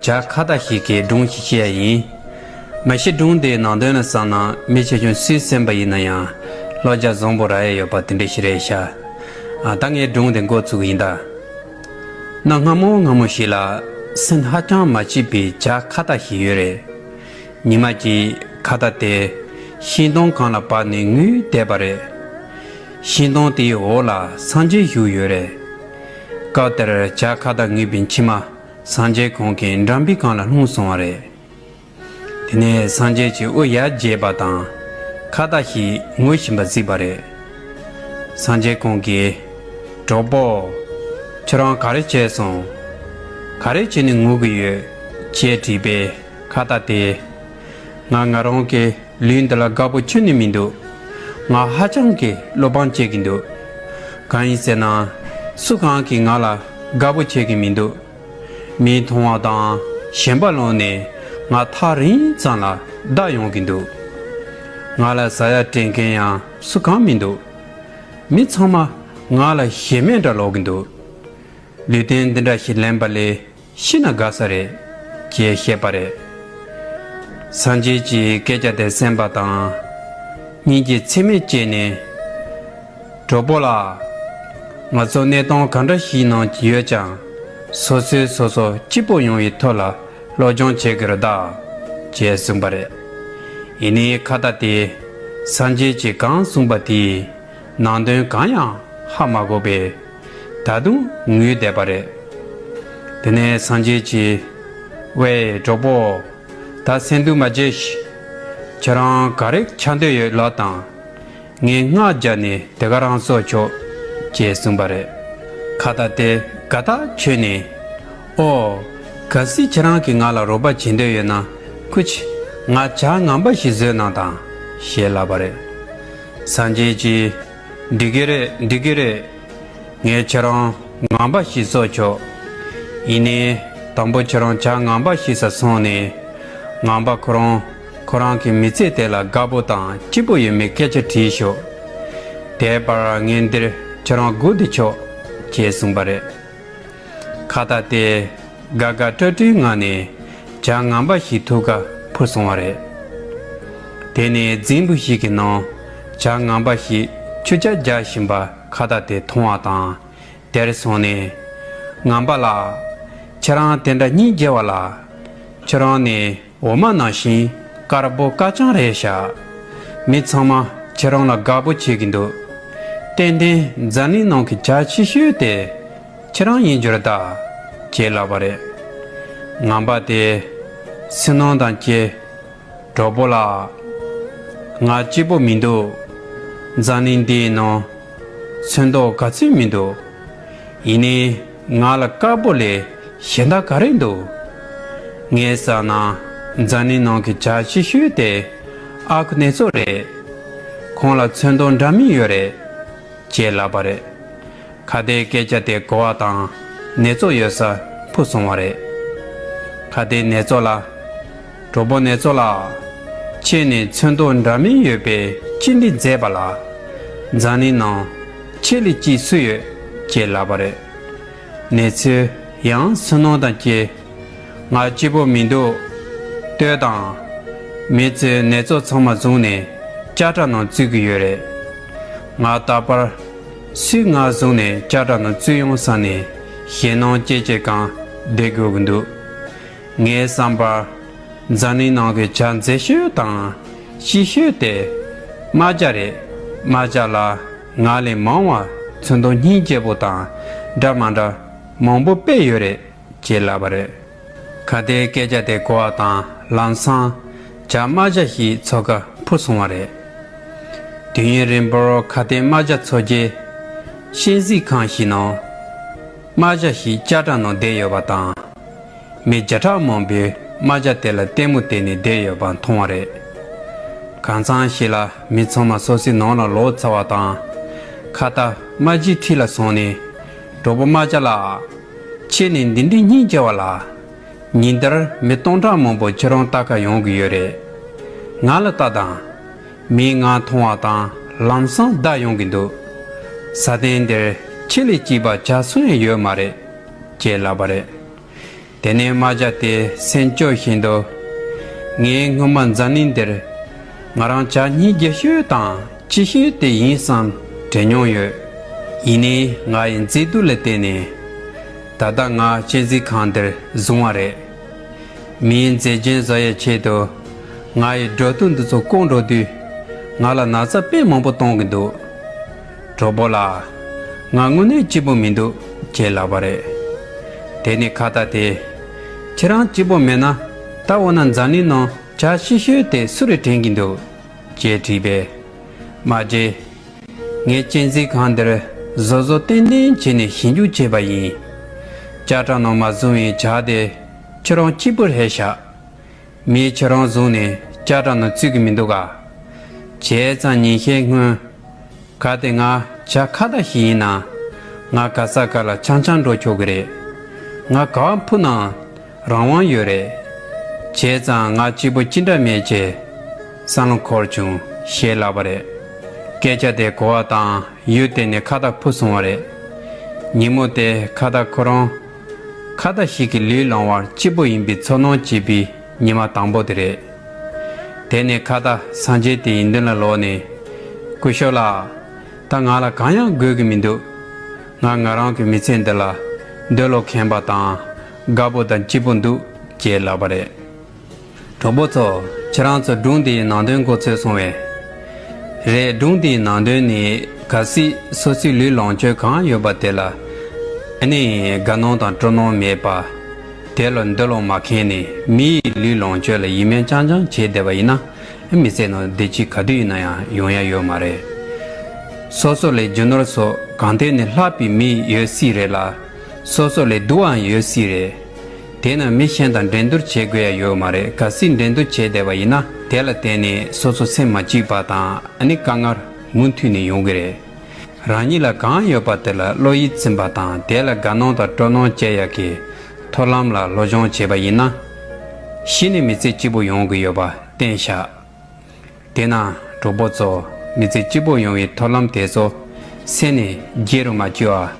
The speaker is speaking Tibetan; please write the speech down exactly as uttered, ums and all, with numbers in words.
ཇ་ཁ་བཏགས་ཤིག་གི་སྒྲུང་ཞིག་བཤད་ཡ་ཡིན། མ་གཞི་སྒྲུང་དེའི་ནང་དོན་ལ་བསམ་ན་མི་ཆེ་ཆུང་སུས་གསན་པ་ཡིན་ན་ཡང་བློ་རྒྱ་བཟང་པོ་རག་ཡ་ཡོད་པ་དེ་འདྲ་ཞིག་རེད་ཤག་ཨ། ད་ངས་སྒྲུང་དེ་འགོ་ཚུགས་ཡིན་ད། གནའ་སྔ་མོ་སྔ་མོ་ཞིག་ལ་སེམས་ཧ་ཅང་མ་སྐྱིད་པའི་ཇ་ཁ་བཏགས་ཤིག་ཡོད་རེད། ཉི་མ་གཅིག་ཁ་བཏགས་དེ་ཤིང་སྡོང་གང་ལ་བབས་ནས་ངུས་བསྡད་པ་རེད། ཤིང་སྡོང་དེའི་འོག་ལ་སངས་རྒྱས་བཞུགས་ཡོད་རེད། སྐབས་དེར་ཇ་ཁ་བཏགས་ངུས་པའི་མཆི་མ་སངས་རྒྱས་ཁོང་གི་འགྲམ་པའི་སྒང་ལ་ལྷུང་སོང་བ་རེད། དེ་ནས་སངས་རྒྱས་ཀྱིས་དབུ་ཡར་བརྗེས་པ་དང་ཁ་བཏགས་ཤིག་ངུ་བཞིན་པ་གཟིགས་པ་རེད། སངས་རྒྱས་ཁོང་གིས། གྲོགས་པོ། ཁྱོད་རང་ག་རེ་བྱས་སོང་། ག་རེ་བྱས་ནས་ངུ་གི་ཡོད། ཅེས་དྲིས་པས་ཁ་བཏགས་དེས། ང་ང་རང་གི་ལུས་འདི་ལ་དགའ་པོ་ཁྱོན་ནས་མི་འདུག་ང་ཧ་ཅང་གི་བློ་ཕམ་བྱེད་ཀྱི་འདུག་གང་ཡིན་ཟེར་ན། སུ་གང་གིས་ང་ལ་དགའ་པོ་བྱེད་ཀྱི་མི་འདུག་མིས་མཐོང་བ་དང་ཞེན་པ་ལངས་ནས་ང་ཐག་རིང་ཙམ་ལ་བདའ་ཡོང་གི་འདུག་ང་ལ་ཟ་ཡ་སྤྲད་མཁན་ཡང་སུ་གང་མི་འདུག་མི་ཚང་མ་ང་ལ་ཞེ་མེར་འདྲ་ལོག་གི་འདུག་ལུས་རྟེན་འདི་འདྲ་ཞིག་ལེན་པ་ལས་ཤི་ན་དགའ་ས་རེད། ཅེས་བཤད་པ་རེད། སངས་རྒྱས་ཀྱིས་སྐད་ཆ་དེ་གསན་པ་དང་། སྙིང་རྗེ་ཚད་མེད་སྐྱེས་ནས། གྲོགས་པོ་ལགས། ང་ཚོ་གནས་སྟངས་ག་འདྲ་ཞིག་ནང་ཡོད་ཀྱང་། སོ་སོས་སོ་སོ་སྐྱིད་པོ་ཡོང་བའི་ཐོག་ལ་སློབ་སྦྱོང་བྱེད་དགོས་རེད་ད། ཅེས་གསུངས་པ་རེད། ཡིན་ནའི་ཁ་བཏགས་དེས་སངས་རྒྱས་ཀྱིས་གང་གསུངས་པ་དེའི་ནང་དོན་གང་ཡང་ཧ་མ་གོ་བས། ད་དུང་ངུས་བསྡད་པ་རེད། དེ་ནས་སངས་རྒྱས་ཀྱིས། ཝེ་གྲོགས་པོ། ད་སེམས་སྡུག་མ་བྱེད་ཤིག་ཁྱེད་རང་ག་རེ་ཆགས་འདོད་ཡོད་ལབ་དང་། ངས་སྔགས་བརྒྱབ་ནས་དེ་ག་རང་གསོ་ཆོག་ཅེས་གསུངས་པ་རེད། ཁ་བཏགས་དེ་དགའ་ཐག་ཆོད་ནས། ཨོ། གལ་སྲིད་ཁྱེད་རང་གིས་ང་ལ་རོགས་པ་བྱེད་འདོད་ཡོད་ན། སྐུ་མཁྱེན། ང་ཇ་ངམ་པ་ཞིག་བཟོས་གནང་དང་། ཞེས་ལབ་པ་རེད། སངས་རྒྱས་ཀྱིས། འགྲིག་གི་རེད། འགྲིག་གི་རེད། ངས་ཁྱེད་རང་ངམ་པ་ཞིག་བཟོ་ཆོག་ཡིན་ནའི། དང་པོ་ཁྱེད་རང་ཇ་ངམ་པ་ཞིག་ས་སོང་ནས། ངམ་པ་ཁོ་རང་ཁོ་རང་གི་མི་ཚེ་དེ་ལ་དགའ་པོ་དང་སྐྱིད་པོ་ཡོད་མེད་སྐད་ཆ་དྲིས་ཤོག་དེའི་བར་ངས་འདིར་ཁྱེད་རང་སྒུག་བསྡད་ཆོག་ཅེས་གསུངས་པ་རེད། ཁ་བཏགས་དེ་དགའ་དགའ་སྤྲོ་སྤྲོའི་ངང་ནས་ཇ་ངམ་པ་ཞིག་ཐུགས་ཀ་འཕུར་སོང་བ་རེད། དེ་ནས་རྫིང་བུ་ཞིག་གི་ནང་ཇ་ངམ་པ་ཞིག་ཆུ་རྐྱལ་རྒྱག་བཞིན་པ་ཁ་བཏགས་དེ་མཐོང་བ་དང་། དེར་སོང་ནས། ངམ་པ་ལགས། ཁྱེད་རང་དེ་འདྲ་སྙིང་རྗེ་བ་ལ། ཁྱེད་རང་ནི་འོ་མ་ནང་བཞིན་དཀར་པོ་དཀར་རྐྱང་རེད་ཤག་མི་ཚང་མ་ཁྱེད་རང་ལ་དགའ་པོ་བྱེད་ཀྱི་འདུག་ཏན་ཏན་འཛམ་གླིང་ནང་གི་ཇ་ཆེ་ཤོས་དེ་ཁྱེད་རང་ཡིན་རྒྱུ་རེད་ད། ཅེས་ལབ་པ་རེད། ངམ་པ་དེས་སུན་སྣང་དང་བཅས། གྲོགས་པོ་ལགས། ང་སྐྱིད་པོ་མི་འདུག་འཛམ་གླིང་འདིའི་ནང་ཚོན་མདོག་ག་ཚོད་མི་འདུག་ཡིན་ནའི་ང་ལ་དཀར་པོ་ལས་གཞན་དག་ག་རེ་འདུག་ངས་བསམ་ན་འཛམ་གླིང་ནང་གི་ཇ་ཆེ་ཤོས་དེ་ཨ་ཁུ་ནེ་ཙོ་རེད། ཁོང་ལ་ཚོན་མདོག་འདྲ་མིན་ཡོད་རེད། ཅེས་ལབ་པ་རེད། ཁ་བརྡའི་སྐད་ཆ་དེ་གོ་བ་དང་ནེ་ཙོ་ཡོད་ས་འཕུར་སོང་བ་རེད། ཁ་བརྡས་ནེ་ཙོ་ལ། གྲོགས་པོ་ནེ་ཙོ་ལགས། ཁྱེད་ནི་ཚོན་མདོག་འདྲ་མིན་ཡོད་པའི་གཅིག་འདི་མཛད་པ་ལ། འཛམ་གླིང་ནང་ཁྱེད་ལས་སྐྱིད་སུ་ཡོད། ཅེས་ལབ་པ་རེད། ནེ་ཙོས་ཡང་སུན་སྣང་དང་བཅས། ང་སྐྱིད་པོ་མི་འདུག་ལྟོས་དང་། མི་ཚོས་ནེ་ཙོ་ཚང་མ་བཟུང་ནས་ལྕགས་དྲ་ནང་བཙུད་ཀྱི་ཡོད་རེད། ང་རྟག་པར་སུས་ང་བཟུང་ནས་ལྕགས་དྲ་ནང་བཙུད་ཡོང་བསམ་ནས་ཞེད་སྣང་སྐྱེ་སྐྱེ་གང་བསྡད་དགོས་ཀྱི་འདུག་ངའི་བསམ་པར་འཛམ་གླིང་ནང་གི་ཇ་མཛེས་ཤོས་དང་སྐྱིད་ཤོས་དེ་རྨ་བྱ་རེད། རྨ་བྱ་ལ་ང་ལས་མང་བ་ཚོན་མདོག་སྙིང་རྗེ་པོ་དང་འདྲ་མ་འདྲ་མང་པོ་དཔེ་ཡོད་རེད། ཅེས་ལབ་པ་རེད། ཁ་བརྡའི་སྐད་ཆ་དེ་གོ་བ་དང་ལམ་སང་ཇ་རྨ་བྱ་ཞིག་འཚོལ་ག་འཕུར་སོང་བ་རེད། དུས་ཡུན་རིང་པོར་ཁ་བརྡའི་རྨ་བྱ་འཚོལ་རྗེས། གཤིན་གཟིགས་ཁང་ཞིག་ནང་རྨ་བྱ་ཞིག་ལྕགས་དྲ་ནང་བསྡད་ཡོད་པ་དང་། མི་བརྒྱ་ཕྲག་མང་པོས་རྨ་བྱ་དེ་ལ་ལྟད་མོ་བལྟས་ནས་བསྡད་ཡོད་པ་མཐོང་བ་རེད། གང་ཚང་ཞིག་ལ་མི་ཚང་མ་སོ་སོའི་ནང་ལ་ལོག་ཚར་བ་དང་། ཁ་བརྡ་རྨ་བྱའི་འཁྲིས་ལ་སོང་ནས། གྲོགས་པོ་རྨ་བྱ་ལགས། ཁྱེད་ནི་འདི་འདྲའི་སྙིང་རྗེ་བ་ལ། ཉིན་ལྟར་མི་སྟོང་ཕྲག་མང་པོ་ཁྱེད་རང་ལྟ་ག་ཡོང་གི་ཡོད་རེད། ང་ལ་ལྟ་དང་། མིས་ང་མཐོང་བ་དང་ལམ་སང་བདའ་ཡོང་གི་འདུག་ས་སྟེང་འདིར་ཁྱེད་ལས་སྐྱིད་པ་ཇ་སུ་ཡང་ཡོད་མ་རེད། ཅེས་ལབ་པ་རེད། དེ་ནས་རྨ་བྱ་དེས་སེམས་སྐྱོ་བཞིན་དུ། ངས་སྔོན་མ་འཛམ་གླིང་འདིར་ང་རང་བྱ་སྙིང་རྗེ་ཤོས་དང་སྐྱིད་ཤོས་དེ་ཡིན་བསམ་དྲན་མྱོང་ཡོད། ཡིན་ནའི་ང་ཡི་མཛེས་སྡུག་ལ་བརྟེན་ནས་ད་ལྟ་ང་གཅན་གཟན་ཁང་འདིར་བཟུང་བ་རེད། མིའི་མཛེས་རྒྱན་བཟོ་ཡའི་ཆེད་དུ་ང་ཡི་འགྲོ་དོན་འདི་ཚོ་བཀོག་འགྲོ་དུས་ང་ལ་ན་ཚ་དཔེ་མང་པོ་གཏོང་གི་འདུག་གྲོགས་པོ་ལགས། ང་དངོས་གནས་སྐྱིད་པོ་མི་འདུག་ཅེས་ལབ་པ་རེད། དེ་ནས་ཁྭ་ཏ་དེས། ཁྱེད་རང་སྐྱིད་པོ་མེད་ན་ད་འོ་ན་འཛམ་གླིང་ནང་བྱ་སྐྱིད་ཤོས་དེ་སུ་རེད་དྲན་གྱི་འདུག་ཅེས་དྲིས་པས། རྨ་བྱས། ངས་གཅན་གཟན་ཁང་འདིར་བཟོ་བཟོ་ལྟེང་ལྟེང་བྱས་ནས་ཞིབ་འཇུག་བྱས་པ་ཡིན། ལྕགས་དྲ་ནང་མ་བཟུང་བའི་བྱ་དེ་ཁྱེད་རང་སྐྱིད་པོར་ཧེ་བཞག་མིས་ཁྱེད་རང་བཟུང་ནས་ལྕགས་དྲ་ནང་བཙུགས་ཀྱི་མི་འདུག་ག་བྱས་ཙང་ཉིན་ཤས་སྔོན། གལ་ཏེ་ང་བྱ་ཁྭ་ཏ་ཞིག་ཡིན་ན། ང་ག་ས་ག་ལ་འཆམ་འཆམ་འགྲོ་ཆོག་གི་རེད། ང་ག་བ་འཕུར་ནའང་རང་དབང་ཡོད་རེད། བྱས་ཙང་ང་སྐྱིད་པོ་ཅི་འདྲ་མེད་ཅེས་བསམ་བློ་འཁོར་བྱུང་ཞེས་ལབ་པ་རེད། སྐད་ཆ་དེ་གོ་བ་དང་ཡུལ་དེ་ནས་ཁྭ་ཏ་འཕུར་སོང་བ་རེད། ཉིན་མོ་དེ་ཁྭ་ཏ་ཁོ་རང་ཁྭ་ཏ་ཞིག་གི་ལུས་ལེན་པར་སྐྱིད་པོ་ཡིན་པའི་ཚོར་སྣང་སྐྱེས་པའི་ཉི་མ་དང་པོ་དེ་རེད། དེ་ནས་ཁྭ་ཏ་སངས་རྒྱས་དེའི་མདུན་ལ་ལོག་ནས། སྐུ་ཞབས་ལགས། ད་ང་ལ་གང་ཡང་དགོས་ཀྱི་མི་འདུག་ང་ང་རང་གི་མི་ཚེ་འདི་ལ་འདོད་བློ་ཁེངས་པ་དང་དགའ་པོ་དང་སྐྱིད་པོ་འདུག་ཅེས་ལབ་པ་རེད། གྲོགས་པོ་ཚོ། ཁྱེད་རང་ཚོ་སྒྲུང་འདིའི་ནང་དོན་མགོ་ཚོས་སོང་བས། རེད། སྒྲུང་འདིའི་ནང་དོན་ནི་གལ་སྲིད་སོ་སོའི་ལུས་ལོངས་སྤྱོད་གང་ཡོད་པ་དེ་ལ་ཨ་ནི་དགའ་སྣང་དང་སྤྲོ་སྣང་མེད་པ། དེ་ལ་འདོད་བློ་མ་ཁེངས་ནས་མི་ཡི་ལུས་ལོངས་སྤྱོད་ལ་ཡིད་སྨོན་རྐྱང་རྐྱང་བྱས་བསྡད་པ་ཡིན་ན། མི་ཚེ་ནང་བདེ་སྐྱིད་ག་དུས་ཡིན་ན་ཡང་ཡོང་ཡ་ཡོད་མ་རེད། སོ་སོ་ལས་རྒྱུ་ནོར་སོགས་གང་ཐད་ནས་ལྷག་པའི་མི་ཡོད་སྲིད་རེད་ལ། སོ་སོ་ལས་སྡུག་པའང་ཡོད་སྲིད་རེད། དེས་ན་མི་གཞན་དང་འགྲན་བསྡུར་བྱེད་དགོས་ཡ་ཡོད་མ་རེད། གལ་སྲིད་འགྲན་བསྡུར་བྱས་བསྡད་པ་ཡིན་ན་དེ་ལ་བརྟེན་ནས་སོ་སོ་སེམས་མ་སྐྱིད་པ་དང་ཨ་ནི་དཀའ་ངལ་མུ་མཐུད་ནས་ཡོང་གི་རེད། རང་ཉིད་ལ་གང་ཡོད་པ་དེ་ལ་བློ་ཡིད་ཚིམ་པ་དང་དེ་ལ་དགའ་སྣང་དང་སྤྲོ་སྣང་སྐྱེ་ཡ་གི་མཐོང་ལམ་ལ་སློབ་སྦྱོང་བྱས་པ་ཡིན་ན། གཞི་ནས་མི་ཚེ་སྐྱིད་པོ་ཡོང་གི་ཡོད་པ་བསྟན་བཞག་དེས་ན་གྲོགས་པོ་ཚོ། མི་ཚེ་སྐྱིད་པོ་ཡོང་བའི་མཐོང་ལམ་དེ་ཚོ་སེམས་ནས་བརྗེད་རུ་མ་བཅུག་ཨ།